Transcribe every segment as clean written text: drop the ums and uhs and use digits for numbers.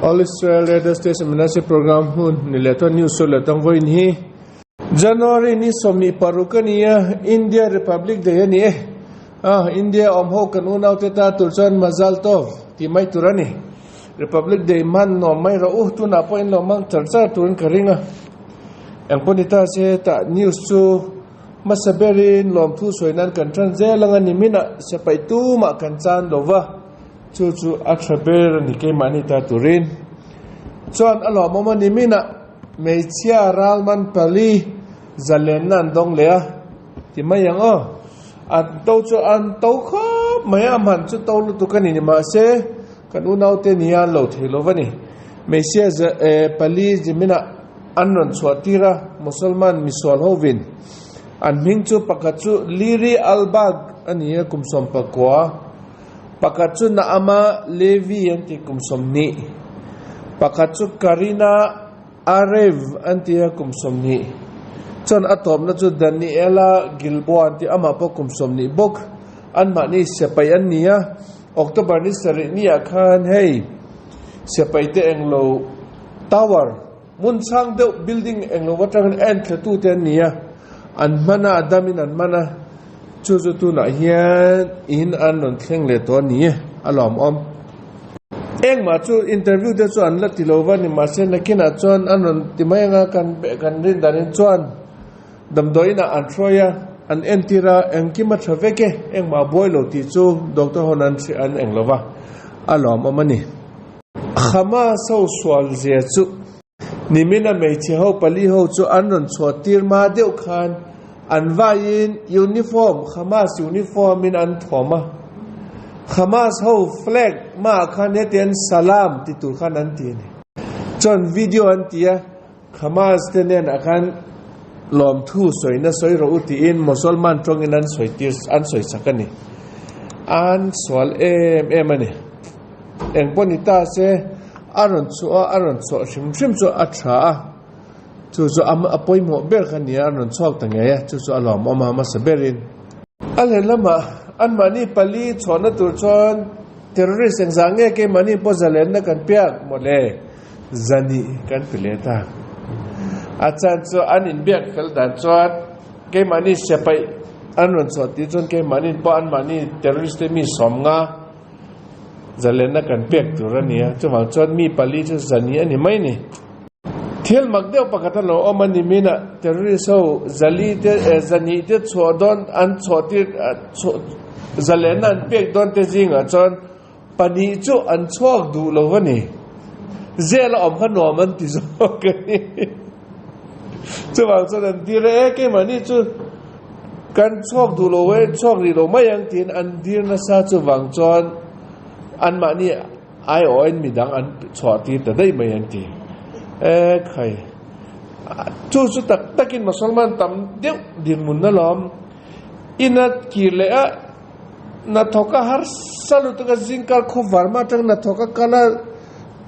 All Israel Radio Station Menashe Program hun ni leh chuan news chu leh tang vawiin hi January ni 26 a ni a, India Republic Day a ni e. A, India awm ho kan unaute ta tur chuan Mazal Tov tih mai tur a ni. Republic Day hman nuam mai rawh u, tunah pawh in lo hmang char char turin ka ring a. Engpawh ni ta se tah news chu hmasa berin lawmthu sawi nan kan tan zel ang a ni minah sipai tumah kan chan lo va. Chu chu a tha ber a ni keimahni ta turin. Chuan a lawmawm a ni minah hmeichhia ralman pali zalenna an dawng leh a ti mai ang aw. An to chu an to khawp mai a, a hman chu to lutuk a ni ni mahse kan unaute nia an lo thei lo va ni. Hmeichhia pali ziminah an rawn chhuah tir a, Musalman misual hovin an hming chu pakhat chu Liri Albag a ni a kum 19. Pakhat chu Naama Levi an ti kum 20. Pakhat chu Karina Arev an ti a kum 20. Chuan a tawpna chu Daniela Gilboa an ti amah pawh kum 20 bawk. Anmahni sipai an ni a, October ni sarih ni ah khan hei sipai te englo tower hmun chhang deuh building englo atangin a enthla tute an ni a, an hman a, a damin an hman a. Chu chu tunah hian in an rawn thleng leh tawh a ni a lawmawm. Engmah chu interview te chu an la ti lo va ni mahse nakinah chuan an rawn ti mai anga kan kan rin danin chuan damdawiinah an hruai a, an entir a, engkim a tha vek e, engmah a buai lo tih chu doctor hawn an hre an eng lo va, a lawmawm a ni. Hamas ho sual zia chu. Nimina hmeichhe ho pali ho chu an rawn chhuah tir hma deuh khan an vaiin uniform, Hamas uniform in an thawm a. Hamas ho flag hmaah khan hetiang Salam ti tur khan an ti a ni. Chuan video an ti a, Hamas te hnenah khan lawmthu sawina sawi rawh u tiin Mosolman tawngin an sawi tir an sawi chak a ni. An sual em em a ni. Engpawh ni ta se a rawn chhuah a, a rawn chhuah hrim hrim chu a tha a, chu chu a pawimawh ber kha nia a rawn chhuak ta ngei a, chu chu a lawmawm a hmasa berin. A lehlamah anmahni pali chhuahna tur chuan terrorist engzah nge keimahni pawh zalenna kan piak mawle zani kan ti leh ta. A chan chu an inbiak fel dan chuan keimahni siapaih an rawn chhuah tih chuan keimahni pawh anmahni terrorist te mi 50 Zalenna kan pek tur a ni a, chuvang chuan mi pali chu zani a ni mai ni. Thil mak deuh pakhat a lo awm a ni minah terrorist ho zali te eh zani te chhuah dawn an chhuah tir chhuah zalenna an pek dawn te zingah chuan pahnih chu an chhuak duh lo a ni. Zel a awm kha nuam an ti zawk a ni. Chuvang chuan an dir e, keimahni chu kan chhuak duh lo e, chhuak rih lo mai ang tiin an dir nasa chuvang chuan anmahni aiawhin midang an chhuah tir ta daih mai an ti. E khai, chu chu tak takin Mosolman tam deuh dinhmun alawm ina kir leh a hnathawk a harsa lutuk a zingkar khawvar hma atang hnathawk a kal a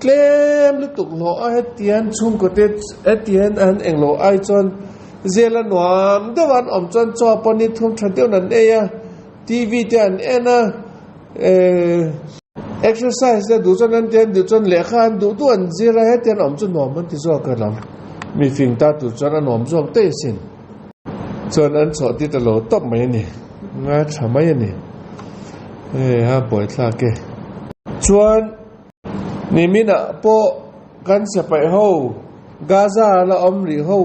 Tlem lutuk hlawh a hetiang chhungkaw te hetiang an englo ai chuan zel a nuam deuh an awm chuan chaw pawh ni thum tha deuhin an ei a, TV te an en a, eh exercise te duh chuan an ti an duh chuan lehkha an duh duh an zir a hetiang awm chu nuam an ti zawk a lam mi fing ta tur chuan a nuam zawk daih asin. Chuan an chhuah tir ta lo tawp mai a ni, ngai tha mai a ni, hei a buaithlak e. Chuan. Niminah pawh kan sipai ho Gaza la awm rih ho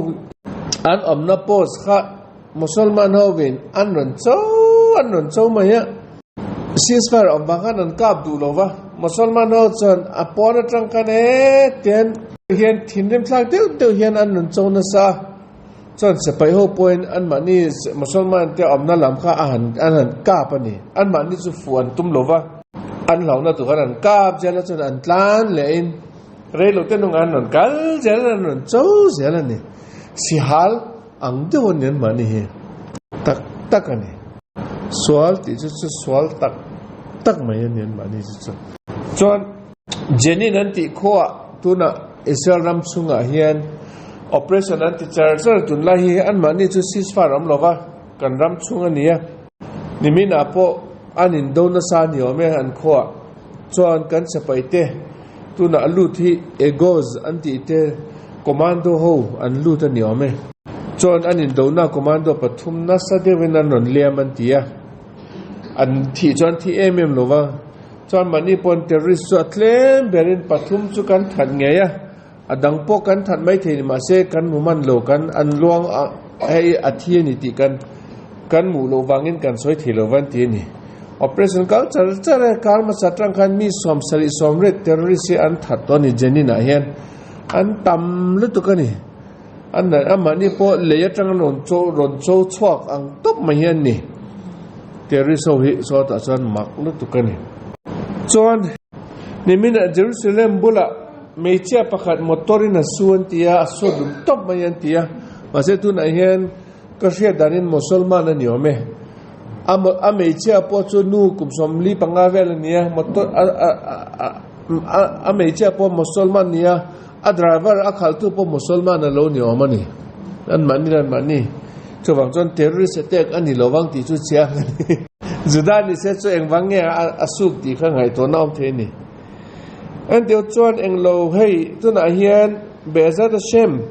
an awmna post kha Musalman hovin an rawn cho an rawn cho mai a. Ceasefire awm vang khan an kap duh lo va, Musalman ho chuan a pawn atang khan hetian hian thinrim thlak deuh deuh hian an rawn cho nasa a, chuan sipai ho pawhin anmahni Musalman te awmna lam kha a han an han kap a ni, anmahni chu fuh an tum lo va. An hlauhna tur khan an kap zel a chuan an tlan leh in reilo te nung an rawn kal zel an rawn cho zel a ni. Sihal ang deuh a ni anmahni hi tak tak a ni. Sual tih chu chu sual tak tak mai a ni anmahni chu chu. Chuan Jenin an tih khuaah tunah Israel ram chhungah hian operation an ti char char tunlai hi anmahni chu ceasefire awm lova kan ram chhung a ni a. Niminah pawh an indo nasa ni awm e an khuaah chuan kan sipai te Tunah a lut hi Egoz an tih te commando ho an lut a ni awm e. Chuan an indona commando pathum nasa deuhin an rawn liam an ti a, an thih chuan thi em em lo va. Chuan mahni pawn terrorist chu a tlem berin pathum chu kan that ngei a, a dang pawh kan that mai thei ni mahse kan hmu man lo kan an luang a hei a thi a ni tih kan kan hmuh loh vangin kan sawi thei lo va an ti a ni. Operation kal char char e, kar hmasa tang khan mi 70 80 terrorist hi an that tawh a ni Jenin ah hian an tam lutuk a ni. An amahni pawh lei atanga rawn cho rawn cho chhuak ang tawp mai hi an ni. Terrorist ho hi sawtah chuan mak lutuk a ni. Chuan niminah Jerusalem bulah hmeichhia pakhat motor in a su an ti a, a su dun tawp mai an ti a. Mahse tunah hian ka hriat danin Mosolman a ni awm e. A a hmeichhia pawh chu nu kum 45 vel a ni a, motor a a a a hmeichhia pawh Mosolman a ni a. A driver a khalhtu pawh Musalman a lo ni awm a ni. Anmahni leh anmahni. Chuvang chuan terrorist attack a ni lovang tih chu chiang a ni. Juda ni se chu engvang nge a suk tih kha ngaihtuahna awm thei a ni. Engteuh chuan englo hei tunah hian Be'ezat Hashem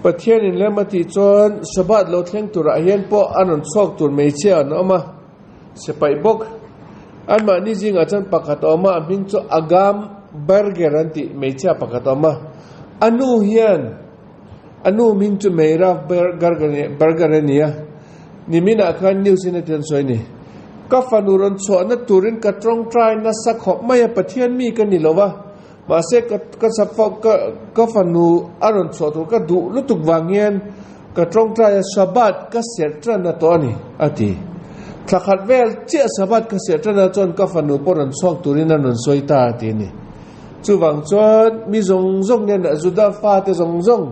Pathianin lem a tih chuan Shabbat lo thleng turah hian pawh a rawn chhuak tur hmeichhia an awm a, sipaih bawk. Anmahni zingah chuan pakhat a awm a, a hming chu Agam Berger an tih hmeichhia pakhat a awm a. A nu hian a nu hming chu Meirav Berger a ni a, niminah khan news in a ti an sawi a ni. Ka fanu rawn chhuahna turin ka tawngtai nasa khawp mai a, Pathian mi ka ni lo va, mahse ka ka ka fanu a rawn chhuah tur ka duh lutuk vang hian Ka tawngtai a Shabbat ka serh tan a tawh a ni, a ti. Thla khat vel chiah Shabbat ka serh tan a chuan ka fanu pawh rawn chhuak turin an rawn sawi ta a ti a ni. Chuvang chuan mi zawng zawng nen a Juda fate zawng zawng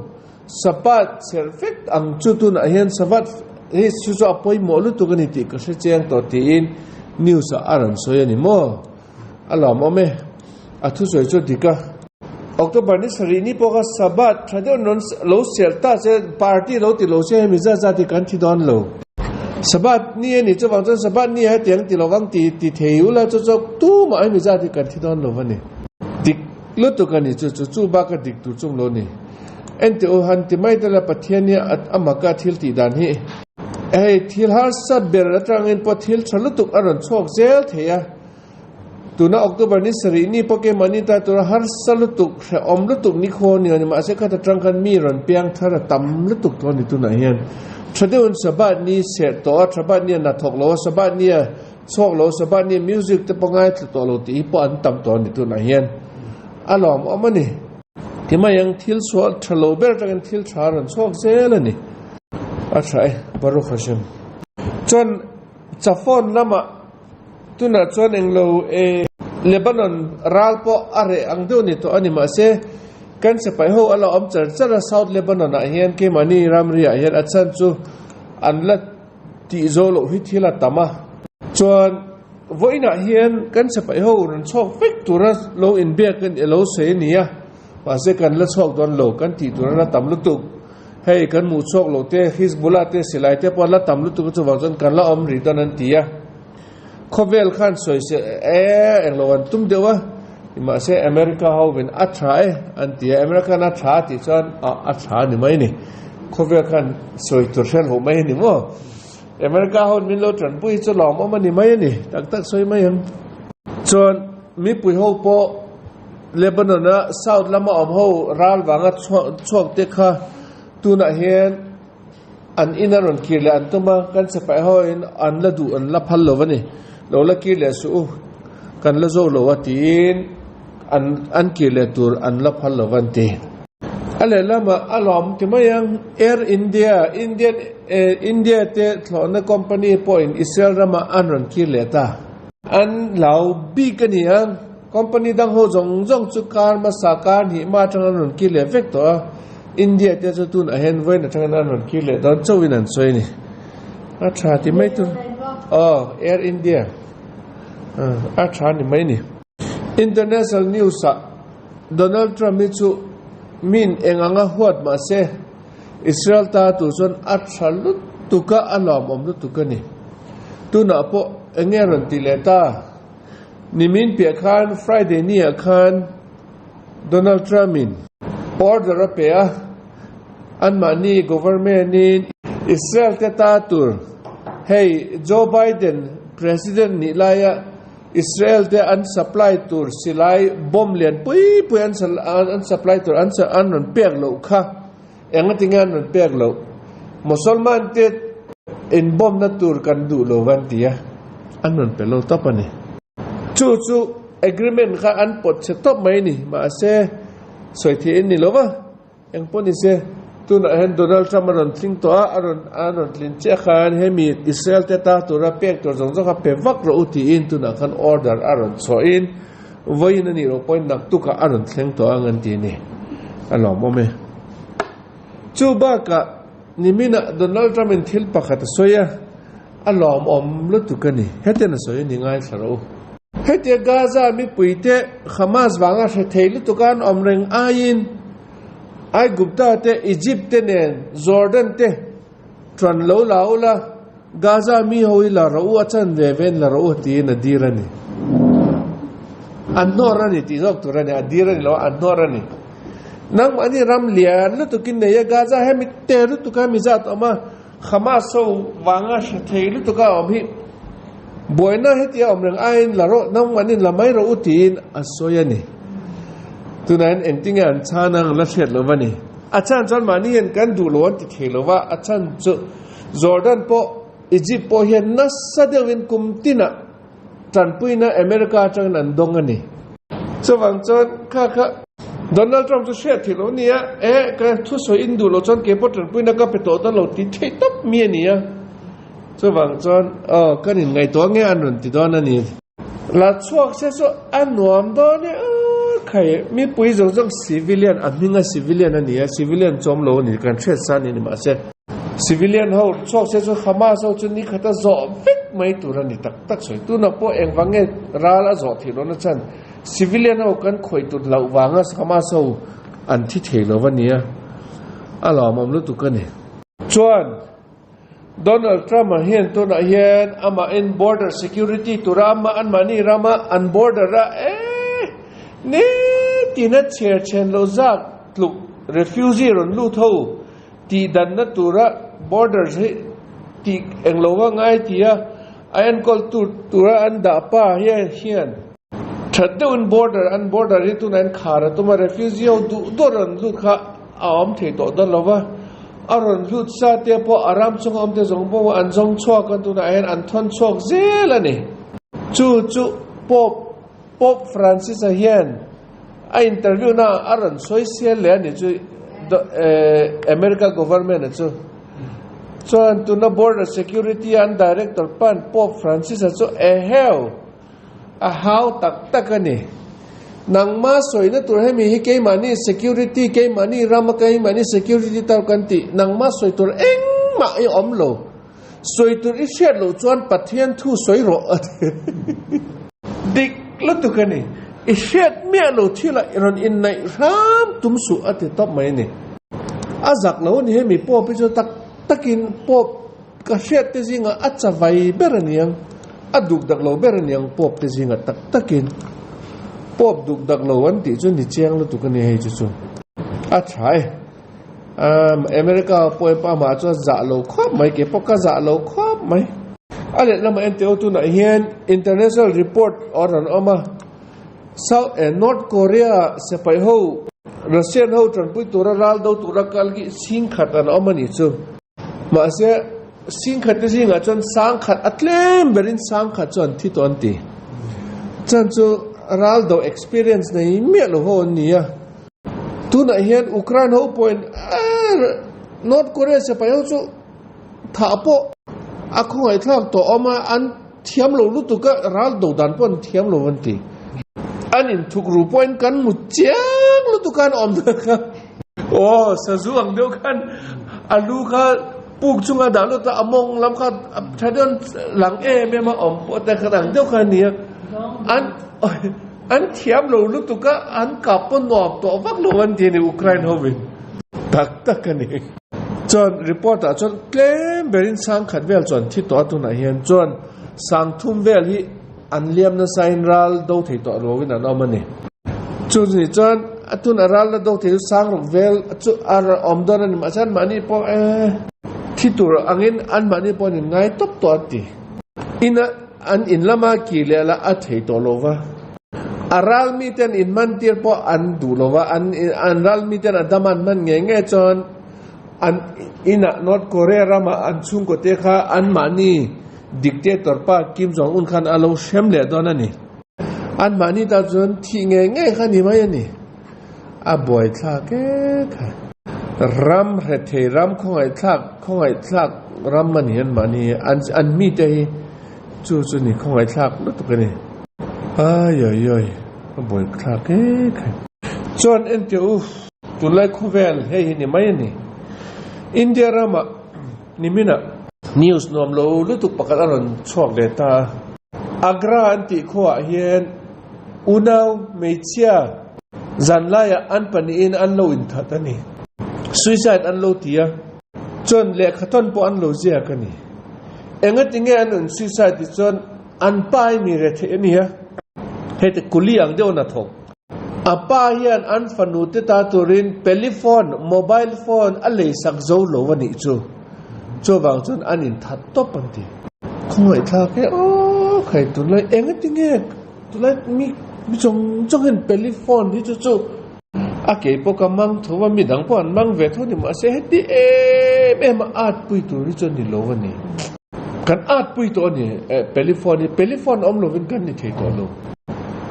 Shabbat serh vek ang chu tunah hian Shabbat hi chu chu a pawimawh lutuk a ni tih ka hre chiang tawh tiin news ah a rawn sawi a ni maw? A lawmawm e. A thusawi chu a dik a. October ni sarih ni pawh kha Sabbath tha deuh rawn lo serh ta che, party lo ti lo se hemi zat zat hi kan thi dawn lo. Sabbath ni a nih chuvang chuan Sabbath ni a hetiang ti lovang ti ti thei ula chu chu tumah hemi zat hi kan thi dawn lo a ni. Dik lutuk a ni chu chu chu bak a dik tur chung lo ni. Enteh u han ti mai tela Pathian hi a maka thil tih dan hi. Hei thil harsa ber atangin pawh thil tha lutuk a rawn chhuak zel thei a. Tuna October ni sarih ni pawh keimahni ta tura harsa lutuk, hrehawm lutuk ni khaw ni a ni. Mahse khata tang khan mi rawn piang thar a tam lutuk tawh a ni tunah hian. Tha deuhin Sabbath ni serh tawh a, Shabbat ni a hnathawk lo a, Sabbath ni a chhuak lo a, Sabbath ni a music te pawh ngaithla tawh lo tih hi pawh an tam tawh a ni tunah hian. A lawmawm a ni. Ti mai ang thil sual tha lo ber atangin thil tha a rawn chhuak zel a ni. A tha e, Baruch Hashem. Chuan Chafon lamah Tunah chuan englo e. Lebanon ral pawh a reh ang deuh ni tawh a ni mahse kan sipai ho a la awm char char a South Lebanon ah hian keimahni ramri ah hian a chhan chu an la tih zo loh hi thil a tam a. Chuan vawiinah hian kan sipai ho rawn chhuak vek tura lo inbiak a lo sawi a ni a mahse kan la chhuak dawn lo kan tih tur a la tam lutuk. Hei kan hmuh chhuak lo te, Hizbullah te, silai te pawh an la tam lutuk a chuvang chuan kan la awm rih dawn an ti a. Khawvel khan sawi se e englo an tum deuh a, mahse America ho in a tha e an ti a, America khan a tha a tih chuan a tha a ni mai a ni. Khawvel khan sawi tur hriat loh mai a ni maw? America ho in min lo tanpui hi chu lawmawm a ni mai a ni, tak tak sawi mai ang. Chuan mipui ho pawh Lebanon-a south lama awm ho ral vanga chhuak te kha tunah hian an in a rawn kir leh an tum a, kan sipai hoin an la duh an la phal lo a ni. Lo la kir leh suh u, kan la zo lo a tiin an an kir leh tur an la phal lo a an ti. A lehlamah a lawm ti mai ang, Air India, Indian India te thlawhna company pawhin Israel ramah an rawn kir leh ta. An lau bik a ni ang. Company dang ho zawng zawng chu kar hmasa kar hnih hma atang an rawn kir leh vek tawh a, India te chu tun ah hian vawiin atangin an rawn kir leh dawn chauhin an sawi a ni. A tha ti mai tur. Aw, Air India. A tha ni mai ni. International news ah Donald Trump hi chu min eng anga huat mahse Israel ta tur chuan a tha lutuk a, a lawmawm lutuk a ni. Tunah pawh eng nge a rawn ti leh ta? Nimin piah khan Friday ni ah khan Donald Trump-in order a pe a, anmahni government-in Israel te ta tur hei Joe Biden president nih laia Israel te an supply tur silai bomb lian pui pui an an supply tur an an rawn pek loh kha engatinge an rawn pek loh Mosolman te in bomb na tur kan duh lo an ti a, an rawn pe lo tawp a ni. Chu chu agreement kha an pawt chhe tawp mai a ni. Mahse, sawi theih in ni lo va, eng pawh ni se, tunah hian Donald Trump a rawn tling tawh a, a rawn a rawn tlin chiah khan hemi Israel te ta tura pek tur zawng zawng kha pe vak rawh u tiin tunah khan order a rawn chhuahin vawiin a nih loh pawhin naktukah a rawn thleng tawh ang an ti a ni. A lawmawm e. Chu bakah niminah Donald Trump in thil pakhat a sawi a, a lawmawm lutuk a ni. Hetiang a sawi a ni ngaithla rawh u. Hetia Gaza mipuite Hamas vanga hre thei lutuk a an awm reng aiin Aigupta te, Egypt te nen Jordan te ṭan lo la ula, Gaza mi ho hi la rawh u, a chan ve ve in la rawh u tiin a dir a ni. A hnawr a ni tih zawk tur a ni, a dir a ni lo a, a hnawr a ni. Nangmahni ram lian lutukin nei a, Gaza hemi te lutuk a mi zat awm a, Hamas ho vanga hre thei lutuk a awm hi buaina hetia awm reng aiin la rawh, nangmahni la mai rawh u tiin a sawi a ni. Tunah hian engtinge an chhan ang la hriat lo va ni. A chhan chuan mahni hian kan duh lo an ti thei lo va, a chhan chu Jordan pawh Egypt pawh hian nasa deuhin kum tinah tanpuina America atangin an dawng a ni. Chuvang chuan kha kha Donald Trump chu hriat theih loh a ni a, e ka thusawi in duh loh chuan kei pawh tanpuina ka pe tawh dawn lo tih theih tawp mi a ni a. Chuvang chuan aw kan inngaihtuah nge an rawn ti dawn a ni. La chhuak se chu a nuam dawn e aw khai mipui zawng zawng civilian a hminga civilian a ni a civilian chawm lo a ni kan hriat sa ni ni mahse civilian ho chhuak se chu Hamas ho chu ni khata zawh vek mai tur a ni tak tak sawi tunah pawh engvang nge ral a zawh theih lohna chuan civilian ho kan khawih tur loh vanga Hamas ho an thi thei lo a nia a lawmawm lutuk a ni. Chuan Donald Trump-a hian tunah hian amahin border security tura ama anmahni rama an border a eh ni tina chher chhen loh zak tluk refugee rawn lut ho tih danna tura borders hi tih eng lo va ngai tia a enkawl tur tura an dah pa hian hian that deuhin border an border hi tunah hian khar a tum a refugee ho duh duh rawn lut kha a awm thei tawh dawn lo va, a rawn lut sa te pawh a ram chunga awm te zawng pawh an zawng chhuak a, tunah hian an thawn chhuak zel a ni. Chu chu Pope Pope Francis-a hian a interview na a rawn sawi sial leh a ni chu America government-a chu. Chuan tuna Border Security an director pan Pope Francis-a chu eheu! A hau tak tak a ni. Nangma sawina tur hemi hi keimahni security, keimahni rama keimahni security tar kan tih, nangma sawi tur engmah i awm lo. Sawi tur i hriat loh chuan Pathian thu sawi rawh a ti. Dik lutuk a ni. I hriat miah lo thil ah i rawn innaih hram tum suh a ti tawp mai a ni. A zak lo a ni hemi Pope hi chu tak takin Pope Ka hriat te zingah a chavai ber a niang, a duk dak lo ber a niang Pope te zingah tak takin. Pope duk dak lo an tih chu ni chiang lutuk a ni hei chu chu. A tha e. Umm America pawh pa mah chuan zah lo khawp mai, kei pawh ka zah lo khawp mai. A lehlamah enteh tunah hian international report a rawn awm a, South eh North Korea sipai ho Russian ho tanpui tura ral do tura kal hi singkhat an awm a nih chu. Mahse, singkhat te zingah chuan sangkhat a tlem berin sangkhat chu an thi tawh an ti. Chuan chu ral do experience nei miah lo ho an ni a. Tunah hian Ukraine ho pawhin North Korea sipai ho chu thah pawh a khawngaihthlak tawh awm a, an thiam lo lutuk a, ral do dan pawh an thiam lo an ti. An inthukru pawhin kan mu chiang lutuk a an awm na kha. Aw, sazu ang deuh khan a lu kha puk chunga dah lut a, a mawng lam kha tha dawn lang em em a awm pawh te khan ang deuh kha a ni a. An an thiam lo lutuk a, an kap pawh nuam tawh vak lo an ti a ni Ukraine hovin. Tak tak a ni. Chuan report ah chuan tlem berin sangkhat vel chuan thi tawh a tunah hian chuan sangthum vel hi an liam nasa in ral do thei tawh lovin an awm a ni. Chu ni chuan. a tun a ral la do thei chu sang ruk vel chu a awm dawn a ni mahse anmahni pawh e thi tur angin anmahni pawh an inngai tawp tawh an ti. Ina an in lama ki leh lah a thei tawh lo va, a ral mite an inhman tir pawh an duh lo va, an an ral mite an a dam an hman ngei ngei chuan an inah North Korea ramah an chhungkaw te kha anmahni dictator pa Kim Jong Un khan a lo hrem leh dawn a ni. Anmahni ta chuan thih ngei ngei kha ni mai a ni. A buaithlak e kha. Ram hrethei ram khawngaihthlak khawngaihthlak ram a ni anmahni hi an an mite hi chu chu ni khawngaihthlak lutuk a ni. Aiaiai a buaithlak e kha. Chuan enteh u tunlai khawvel hei hi ni mai a ni. India ramah niminah news nuam lo lutuk pakhat a rawn chhuak ve ta a. Agra an tih khuaah hian unau hmeichhia zanlaiah an pahnihin an lo inthat a ni. Suicide an lo ti a, chuan lehkhathawn pawh an lo ziak a ni. Engatinge an un suicide tih chuan an pa hi mi rethei a ni a, heti kuli ang deuh a hnathawk. A pa hian an fanu te ta turin peliphone, mobile phone, a leisak zo lo a nih chu. Chuvang chuan an inthat tawp an ti. Khawngaihthlak e aw khai tunlai engatinge tunlai mi mi zawng zawng hian peliphone hi chu chu a kei pawh ka mang tho a midang pawh an mang ve tho ni mahse heti em em a at pui tur hi chu a ni lo a ni. Kan at pui tawh a ni peliphone hi peliphone awm lovin kan ni thei tawh lo.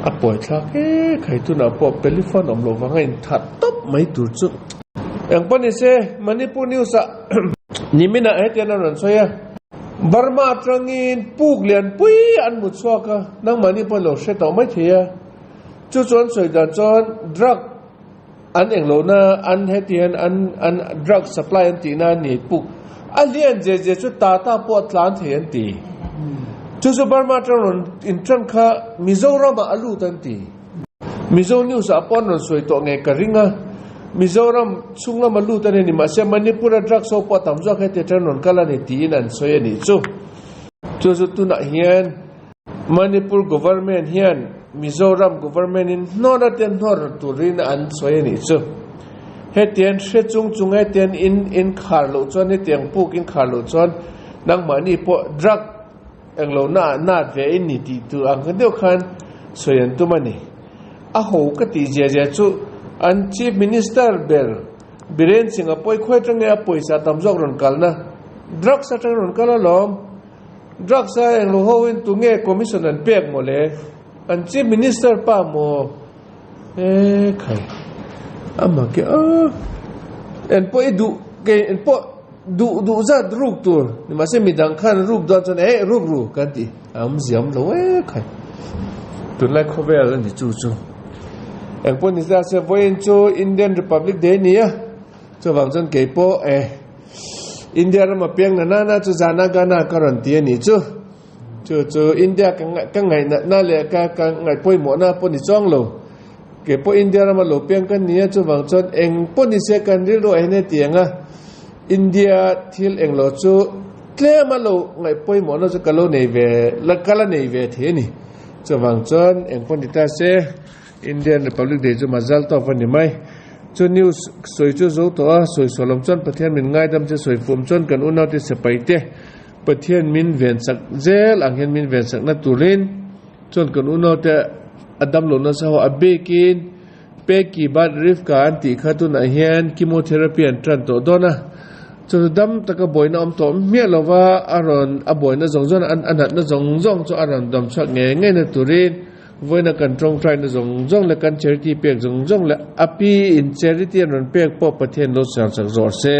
A pawithlak e khai tunah pawh peliphone awm loh vanga inthat tawp mai tur chu. Engpawh ni se, Manipur News ah niminah hetian a rawn sawi a, Burma atangin puk lianpui an hmu chhuak a, nangmahni pawh lo hre tawh mai thei a. Chu chu an sawi dan chuan drug an englohna an hetian an an drug supply an tihna a ni puk a lian zia zia chu Tata pawh a tlan thei an ti. Chu chu Burma atang rawn intan kha Mizoramah a lut an ti. Mizo news ah pawh an rawn sawi tawh nge ka ring a, Mizoram chhung lama lut a ni ni mahse Manipur a drugs ho pawh tam zawk heti atang rawn kal a ni tiin an sawi a nih chu. Chu chu tunah hian Manipur government hian Mizoram government in hnawr a te hnawr turin an sawi a nih chu. Hetiang hre chung chung hetiang in in khar loh chuan hetiang puk in khar loh chuan nangmahni pawh drug Englo na nat ve in ni tih tur ang deuh khan sawi an tum a ni. A ho ka tih zia zia chu an Chief Minister ber Biren Singh a pawi khuai atang nge a pawisa tam zawk rawn kalna drugs atang rawn kal alawm. Drugs a englo ho in tunge commission an pek maw le? An Chief Minister pa maw? E khai amah ke a en pawh i duh ke en pawh duh duh zat ruk tur ni mahse midang khan ruk dawn chuan eh ruk ru kan ti a awm ziam lo e khai tunlai khawvel a ni chu chu engpawh ni ta se vawiin chu Indian Republic Day a ni a chuvang chuan keipawh e India rama piang na nana chu zana gana ka rawn ti a nih chu. Chu chu India ka ka ngaihnatna leh ka ka ngaih pawimawhna pawh ni chuang lo. Kei pawh India rama lo piang ka ni a, chuvang chuan eng pawh ni se kan rilru a hene ti ang a, India thil eng lo chu tlem a lo ngaih pawimawhna chu ka lo nei ve la ka la nei ve thei a ni. Chuvang chuan eng pawh ni ta se Indian Republic Day chu mazal tawk a ni mai. Chu news sawi chu zo tawh a, sawi sual awm chuan Pathian min ngaidam che sawi fuh awm chuan kan unaute sipai te Pathian min vensak zel ang hian min vensakna turin chuan kan unaute a damlo nasa ho a bikin Peki Bat Rivka an tih kha tunah hian chemotherapy an tan tawh dawn a, chu chu dam taka buaina awm tawh hmiah lova a rawn a buaina zawng zawng a natna zawng zawng chu a rawn dam chhuak ngei ngei na turin vawiina kan tawngtaina zawng zawng leh kan charity pek zawng zawng leh a pi in charity an rawn pek pawh Pathian lo siamsak zawh se.